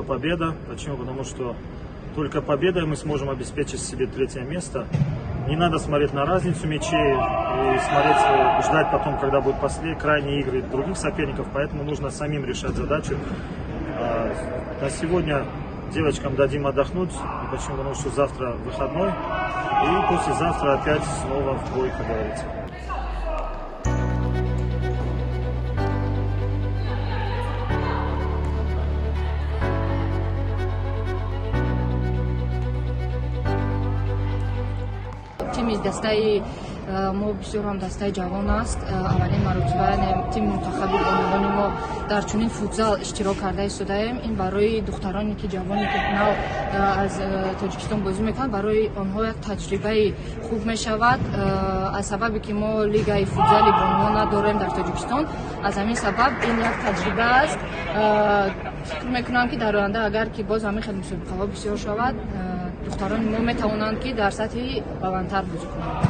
Победа. Почему? Потому что только победой мы сможем обеспечить себе третье место. Не надо смотреть на разницу мячей и смотреть, ждать потом, когда будут крайние игры других соперников. Поэтому нужно самим решать задачу. На сегодня девочкам дадим отдохнуть. И почему? Потому что завтра выходной. И послезавтра опять снова в бой, как говорится. Тими дастаи мо бисёр ҳам дастаи ҷавон аст. Аввалин маротиба тими мунтахаби бонувони мо дар чунин футзал иштирок карда истодаем. Ин барои духтароне ки ҷавоне ки нав аз Тоҷикистон бозӣ мекунанд, барои онҳо як таҷрибаи хуб мешавад. Аз сабабе ки мо лигаи футзали бонувон надорем дар Тоҷикистон, аз ҳамин сабаб ин як таҷриба аст. Фикр мекунам, ки дар оянда, агар ки боз ҳамин хел мусобиқаҳо бисёр шавад, духтарони мо метавонанд, ки дар сатҳи баландтар бозӣ кунанд.